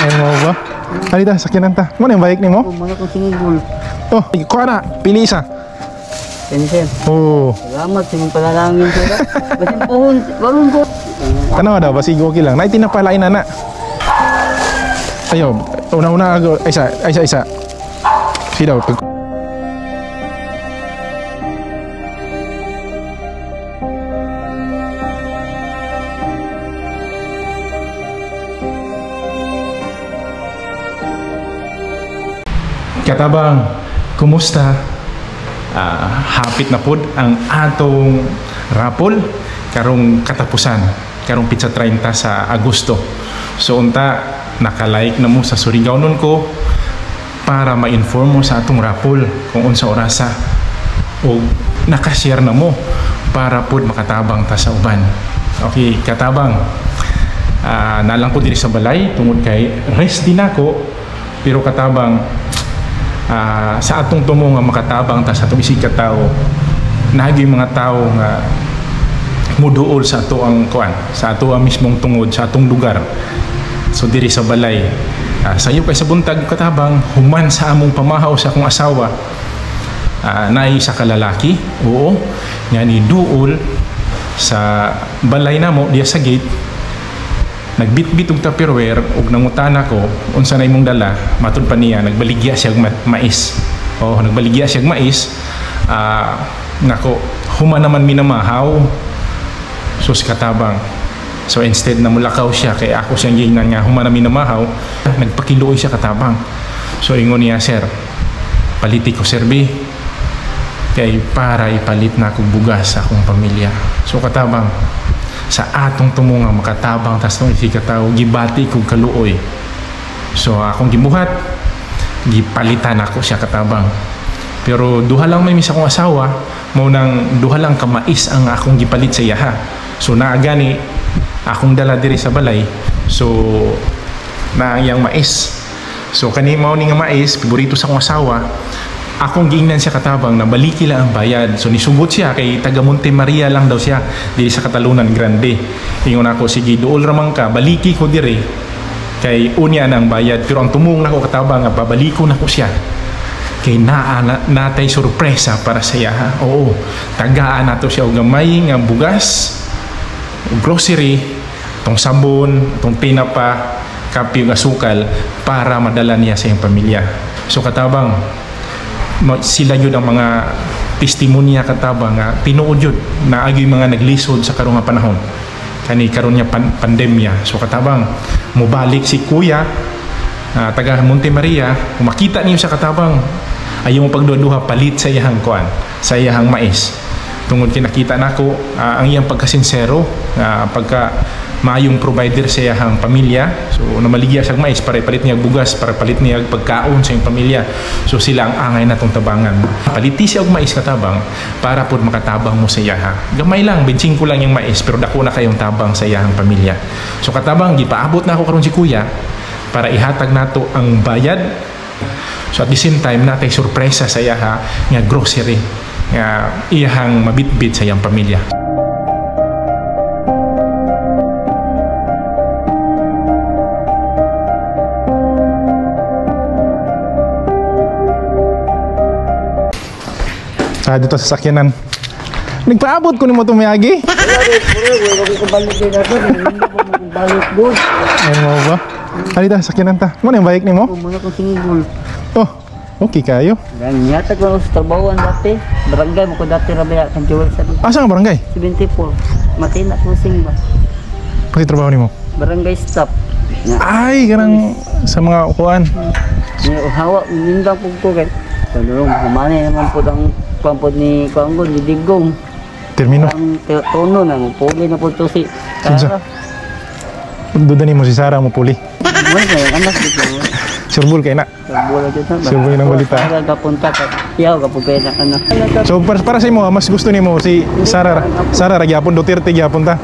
Ay mo ba? Alita, sakyanan ta. Mo na yung bike nimo? Oh, mga kong sinigol. Oh, kuha na. Pili isa. Sir. Oh. Salamat sa imong panalangin, sir. Basin pohon, baron ko. Tanaw daw, basig okay lang. Naiti na pala na. Ayo, una-una ako. Isa, isa, isa. Si daw. Katabang, kumusta? Hapit na pod ang atong rapol karong katapusan, karong pitsa 30 sa Agosto. So unta naka-like na mo sa Surigao nun ko para ma-inform mo sa atong rapol kung unsa orasa o naka-share na mo para pod makatabang ta sa uban. Okay, katabang. Nalang ko diri sa balay tungod kay rest din ako, pero katabang sa atong tumo nga makatabang ta sa atong isig ka tawo, naagi mga tawo nga muduol sa ato ang kuan, sa ato ang mismong tungod sa atong lugar. So diri sa balay, sayo kay sa buntag katabang, human sa among pamahaw sa akong asawa, naay isa ka lalaki, oo, nga ni duol sa balay namo diya sa gate, nagbitbit og tupperware ug nangutana ko unsa na imong dala. Matud pa niya nagbaligya siya og mais. Oh, nagbaligya siya og mais. Nako, human naman minamahaw. Sus katabang. So instead na mulakaw siya kay ako siyang giingnan nga human na minamahaw, nagpakiluoy siya katabang. So ingon niya, sir, paliti ko sir B kay para ipalit na akong bugas sa akong pamilya. So katabang, sa atong tumo nga makatabang tas tong isig katawo, gibati kog kaluoy. So akong gibuhat, gipalitan ako siya katabang. Pero duha lang may misa akong asawa, mao nang duha lang ka mais ang akong gipalit sa iyaha. So naagani akong dala diri sa balay, so na iyang mais. So kani mao ni nga mais, paborito sa akong asawa. Akong giingnan siya katabang na baliki lang ang bayad. So nisugot siya kay taga Monte Maria lang daw siya diri sa Catalunan Grande. Ingon ako, sige duol ra man ka, baliki ko diri kay unya na ang bayad. Pero ang tumong nako katabang nga babaliko nako siya kay naa na, natay sorpresa para sa iya. Oo, tagaan nato siya og gamay nga bugas, grocery, tong sabon, tong tinapa, kape ug asukal para madala niya sa iyang pamilya. So katabang, sila yun ang mga testimonya katabang nga tinuod yun na agyo'y mga naglisod sa karong nga panahon kani karon nga pandemya. So katabang, mubalik si kuya taga Monte Maria, kung makita niyo sa katabang, ayaw mo pagduha-duha, palit sa iyahang kuan, sa iyahang mais. Tungod kinakita nako ang iyang pagkasinsero, pagka maayong provider sa iyahang pamilya. So namaligya siya mais para ipalit niya bugas, para palit niya pagkaon sa iyang pamilya. So sila ang angay natong tabangan. Paliti siya og mais katabang para pud makatabang mo sa iyaha. Gamay lang, 25 lang yung mais pero dako na kayong tabang sa iyahang pamilya. So katabang, gipaabot na ako karon si kuya para ihatag nato ang bayad. So at the same time natay sorpresa sa iyaha nga grocery nga iyahang mabitbit sa iyang pamilya. Dito sa sakyanan. Nagpaabot ko nimo tumiyagi. Ay mo ba? Alita, sakyanan ta. Mo na yung bike nimo? Oh, mga kong sinigol. Oh, okay kayo. Ganyata ko sa trabahoan dati. Barangay mo ko dati rabaya kan Jewel sa. Asa nga barangay? 74. Matina Cruising ba? Kasi trabaho nimo? Barangay staff. Ay, kanang sa mga kuan. Hawa, nindang pug ko kay. Tanong, humani naman po ang pampod ni Kuanggon, ni Digong. Termino. Ang tono na, puli na po to si Sara. Duda ni mo si Sara mo puli. Wala, anak dito. Surbol kay na. Surbol ng balita. Sara kapunta ka. Iyaw ka po kay na ano. So para sa imo, mas gusto nimo si Sara, Sara ra gyapon, Duterte gyapon ta.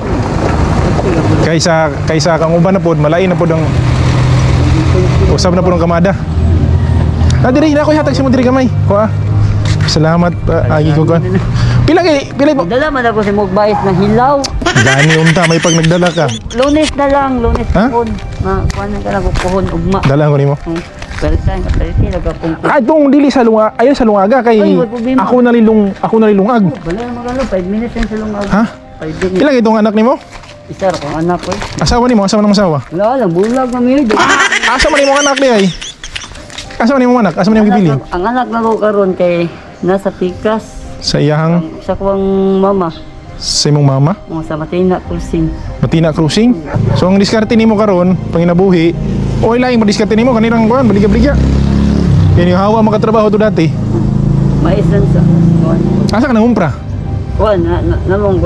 Kaysa kang uban na pod, malain na pod ang usab na pod ang kamada. Ah, diri na ako ihatag sa mo diri gamay. Kuha. Salamat, agi ko kon. Pila kay pila po. Dala man ako si Mugbayis na hilaw. Gani unta may pag nagdala ka. Lunes na lang, Lunes Ha? po. Ma, kuan na ka lang kukuhon ugma. Dala ko nimo. Palitan, kapaliti, nagapong Ah, itong dili sa lunga, ayo sa lungaga kay Ay, wag problema. ako nalilungag. Wala na magano, 5 minutes yan sa lungag. Ha? 5 minutes. Pila itong anak nimo? Isa ra kong anak ko eh. Asawa nimo, asawa ng asawa. Wala lang, bulag na mi. Asa man imong anak di ay? Asa man imong anak? Asa man imong gibilin? Ang anak na ko karon kay nasa pikas. Sa iyahang Sa kuwang mama, sa imong mama, o sa Matina Cruising. Matina Cruising. So ang diskarte nimo karon, panginabuhi, oy laing madiskarte nimo kanirang kuan, baliga-baliga. Kaya yung hawa makatrabaho to dati. Maisan sa kuan. Asa ka nangumpra? Kuan na, na, namong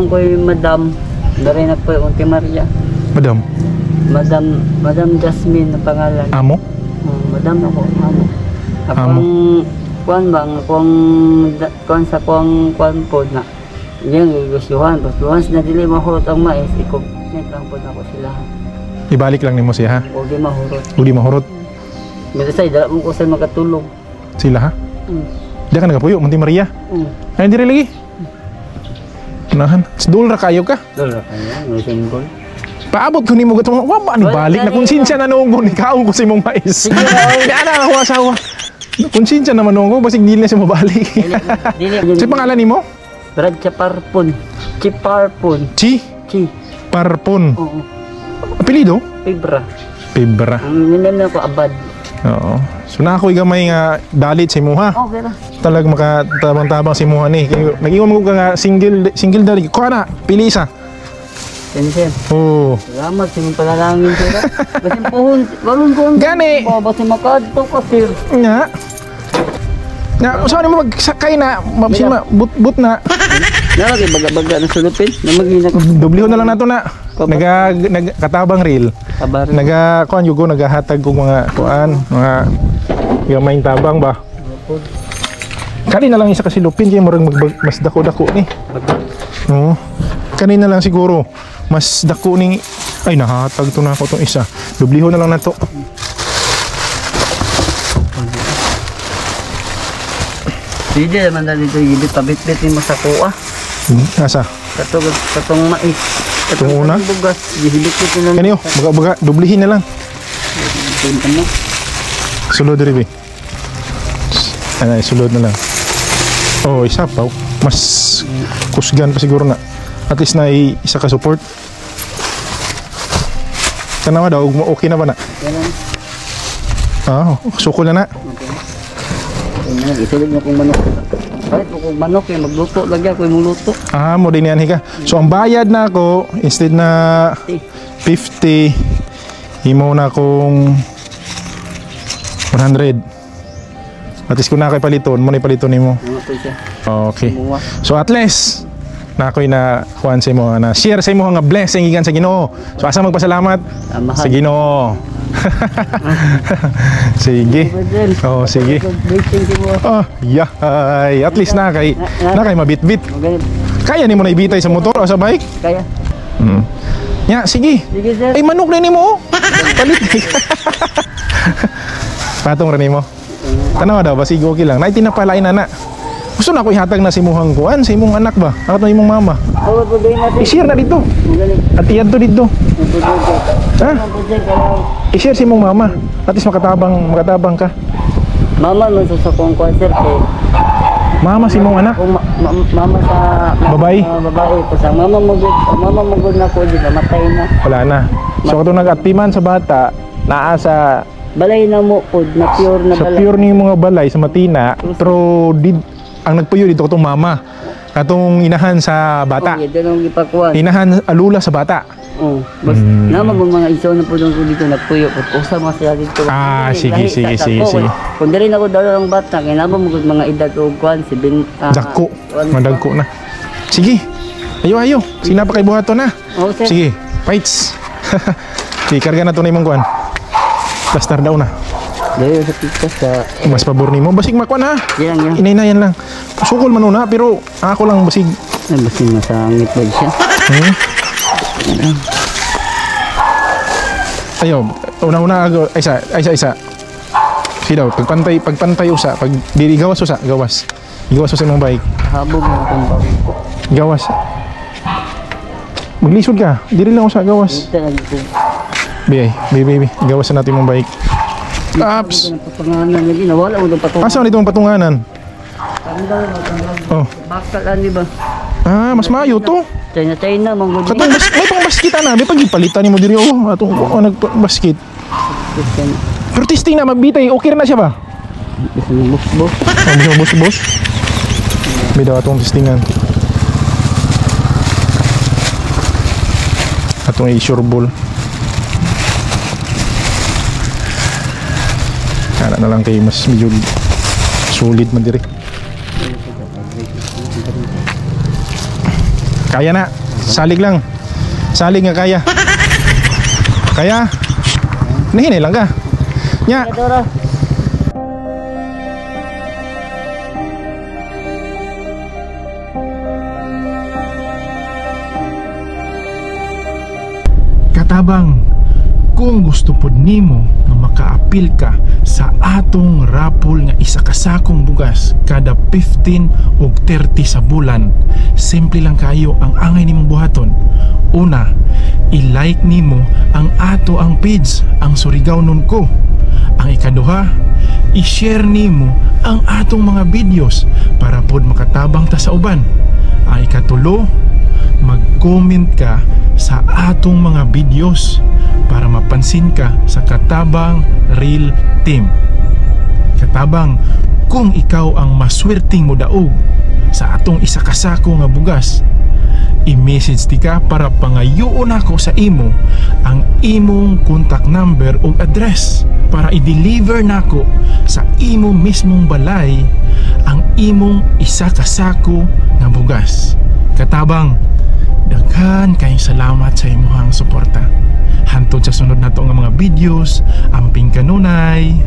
koy madam. Dari na po yung Maria. Madam, Madam Madam Jasmine na pangalan. amo? Oh, madam ako, amo. Ako Amo. ang kuan ba ang kuang kuan sa kuang kuan po na iyang gustuhan basta once na dili mahurot ang mais iko net lang po na ako sila. Ibalik lang nimo siya ha. O di mahurot. Uli mahurot Minsan dala mo ko sa makatulog. sila ha. Di ka nagapuyo, Monte Maria. Ay, diri lagi. Unahan. Dul ra kayo ka. Dala kaya, may single. Paabot ko nimo gatong wa ba ni Wala balik na na konsensya na noong ko ni kaon ko sa imong mais. Sige, oy. Kaya na ako asawa. Konsensya naman noong ko basig dili na siya mabalik. Dili, dili. Sa pangalan nimo? Brad Chaparpon. Chiparpon. Chi Chi. Parpon. Oo. Apelyido? Fibra. Pibra. Ang minam na ko abad. Oo. So na ako'y gamay nga dalit sa imuha. Oh, pero. Talag makatabang-tabang si imuha ni. Kay nag-ingon mo ka nga single single dali. Kuha na, pili isa. Yan sir. Oo. Salamat sa imong panalangin sir. Basin puhon, baron ko. Gani. Ba, basin makaadto ka sir. Nga. Nga, usa mo magsakay na, mabsin ma, but na. Nalagay baga-baga na sulupin. Namagina ko. Doblihon na lang nato na. Naga nag katabang reel. Kabar. Naga kuan yugo nagahatag kog mga kuan, mga gamayng tabang ba. Kani na lang isa kasi lupin kay murag mas dako-dako ni. Oo. Kani na lang siguro mas dako ni, ay nahatag to na ako tong isa. Doblihon na lang nato. Hindi naman na dito gibit pabitbit ni mo sa kuha. Asa? Katong katong mais. Katong una? Bugas. Gihibit-bit na lang. Kani oh, baga-baga doblihin na lang. Ano? Sulod diri be. Ano, sulod na lang. Oh, isa pa. Mas kusgan pa siguro na. At least na isa ka support. Tanawa daw, okay na ba na? Ganun. Ah, sukol na na. Okay. Ayun, isulod mo kong manok. Palit mo kong manok eh, magluto lagi ako yung luto. Ah, mo din yan ka. So ang bayad na ako instead na 50, imo na akong 100. At least kung na kay paliton, mo na paliton nimo. Ano to siya? Okay. Muwa. So at least na ako'y na kuan sa imo na share sa imo nga blessing gikan sa Ginoo. So asa magpasalamat Amahan. sa Ginoo. Sige. Oh, sige. Blessing si mo. Oh, yeah. Ay, at least na kay mabitbit. Magaling. Kaya nimo na ibitay sa motor o sa bike? Kaya. Ya, sige. Sige sir. Ay, manok na nimo oh. Palit. Patong ra nimo. Tanawa daw basig okay lang. Nay tinapalay na na. Gusto na ako ihatag na si imuhang kuan, sa imong anak ba? Ato imong mama. Oh, problema natin. I-share na dito. Magaling. At iyan to dito. Ha? Problema. I-share si imong mama. At least makatabang, makatabang ka. Mama man sa kong kuan sir kay Mama si imong anak. kung mama sa Babae? Babae ko sa mama magud, mama magud na ko di namatay na. Wala na. So katong nag-atiman sa bata, naa sa Balay na mo pod na pure na sa balay. pure ni mga balay sa Matina, pero di, ang nagpuyo dito katong mama. Katong inahan sa bata. Okay, doon ang gipakuan. Inahan alula sa bata. Oh, bas nama mo mga isaw na po doon ko dito nagpuyo pod. Usa mga sila dito. Ah, Dili, sige, lahi sige, sa sige, dako. sige. Kung diri na ko dalo ang bata kay nama mo gud mga edad og kuan si bin Dako. kuan. Madagko na. Sige. Ayo ayo. Sina pa kay buhaton na. Oh, sir. Sige. Fights. Sige, karga na to na imong kuan. Plaster daw na. Dayo sa pikas sa Mas pabor nimo. Basig makuan ha. Yan yan. Inay-inayan lang. Sukol man una pero ako lang basig. Ay, basin masangit ba siya? Ayo, una-una ako, ay isa, ay isa, isa. Sige daw, pagpantay, pagpantay usa, pag dili gawas usa, gawas. Gawas usa imong bike. Habog na akong bago. Gawas. Maglisod ka, dili lang usa gawas. Dito lang ko. Bi, bi, bi, bi. Gawasan natin mong bike. Ups. Patunganan lagi nawala mo patungan. Asa man itong patunganan? Tanggal mo, tanggal. Oh. Bakal ani ba? Ah, mas maayo to. China China man gud. Katong bas may pang basket ana, may pagipalitan nimo diri oh, atong oh, nag basket. Pero testing na mabitay, okay ra na siya ba? Bisan bus-bus. Ang bus bus. May daw atong testingan. Atong i-sure ball. Kana na lang kay mas medyo solid man diri. Kaya na. Salig lang. Salig nga kaya. Kaya. Nahinay lang ka. Nya. Dora. Katabang, kung gusto pod nimo nga makaapil ka sa atong rapol nga isa ka sakong bugas kada 15 og 30 sa bulan, simple lang kayo ang angay nimong buhaton. Una, i-like nimo ang ato ang page, ang Surigao Nun Ko. Ang ikaduha, i-share nimo ang atong mga videos para pod makatabang ta sa uban. Ang ikatulo, mag-comment ka sa atong mga videos para mapansin ka sa Katabang Real Team. Katabang, kung ikaw ang maswerteng modaog sa atong isa ka sako nga bugas, i-message ti ka para pangayoon ako sa imo ang imong contact number o address para i-deliver nako sa imo mismong balay ang imong isa ka sako nga bugas. Katabang, daghan kayong salamat sa imuhang suporta. Hantod sa sunod nato nga mga videos, amping kanunay.